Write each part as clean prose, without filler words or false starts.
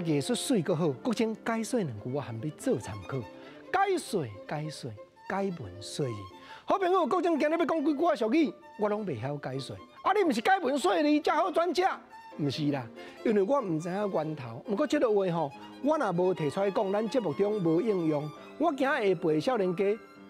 藝術媠閣好，國珍解說兩句，我含你做參考。解說解說解文說字。好朋友，國珍今日欲講幾句仔俗語，我攏袂曉解說。啊，你毋是解文說字才好轉食？毋是啦，因為我毋知影源頭。毋過這个話吼，我若無提出來講，咱節目中無應用，我驚下輩少年家，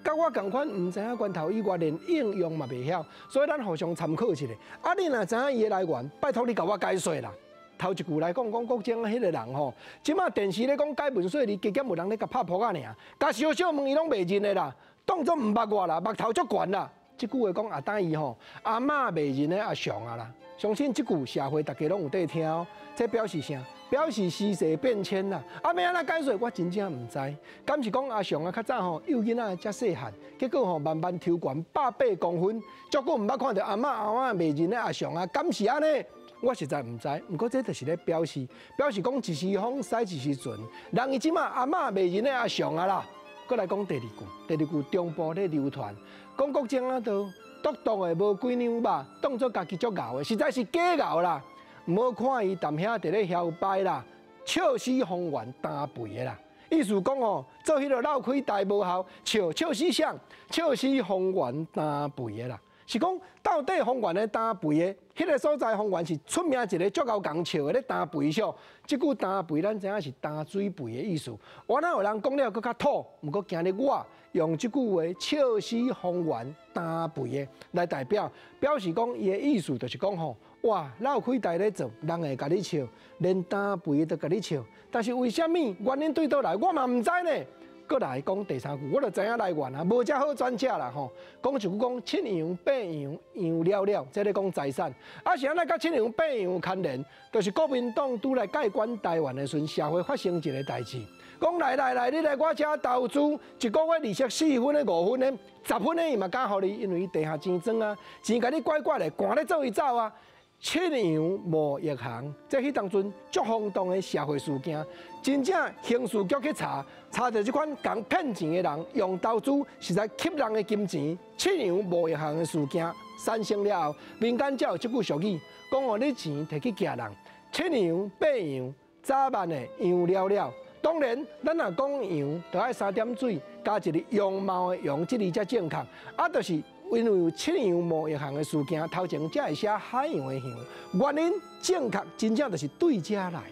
佮我仝款毋知影源頭以外，連應用嘛袂曉，所以咱互相參考一下。啊，你若知影伊的來源，拜託你共我解說啦。頭一句來講，講國珍彼个人吼，這馬電視咧講解文說字，加減有人咧共拍噗仔爾，共小小問伊攏袂認的啦，當作毋捌我啦，目頭足懸啦。這句話講阿等伊吼，阿嬤袂認的阿雄啊啦，相信這句社會大家攏有在聽哦。這表示啥？表示時勢變遷啦。啊，欲按怎解說？我真正毋知。敢是講阿雄啊，較早吼幼囡仔才細漢，結果吼慢慢抽懸180公分，足久毋捌看著阿嬤阿嬤袂認的阿雄啊，敢是按呢？我實在毋知。毋過這就是咧表示，表示講一時風駛一時船。人伊這馬阿嬤袂認的阿雄啊啦。閣來講第二句，第二句中部咧流傳，講國珍啊都獨獨的無幾兩肉，當作家己足𠢕的，實在是假𠢕啦。毋好看伊踮遐佇咧囂擺啦，笑死方圓擔肥的啦。意思講哦，做彼个鬧開大無效，笑笑死誰？笑死方圓擔肥的啦。是講到底方圓的擔肥的，彼个所在方圓是出名一个足𠢕共笑的咧擔肥笑。這句擔肥咱知影是擔水肥的意思。我哪有人講了閣較土？毋過今日我用這句話笑死方圓擔肥的來代表，表示講伊的意思就是講吼，哇，鬧開台咧做，人會共你笑，連擔肥都共你笑。但是為啥物原因對佗來，我嘛毋知呢。閣來講第三句，我就知影來源啊，無遮好轉食啦吼。講一句講七洋八洋洋了了，這咧講財產。啊是按怎佮七洋八洋牽連？就是國民黨拄來蓋管台灣的時陣，社會發生一个代誌。講來來來，你來我遮投資，一個月利息4分的、5分的、10分的，伊嘛敢予你，因為伊地下錢莊啊，錢共你拐拐的，趕咧做伊走啊。七洋貿易行，這彼當陣足轟動的社會事件，真正刑事局去查，查著這款共騙錢的人用投資，實在吸人的金錢。七洋貿易行的事件產生了後，民間才有這句俗語，講哦，你錢提去寄人，七洋八洋，早晚會洋了了。當然，咱若講洋，就愛三點水加一個樣貌的容，這字才正確。啊，就是因為有七洋貿易行的事件，頭前才會寫海洋的洋，原因正確，真正就是對這來啦。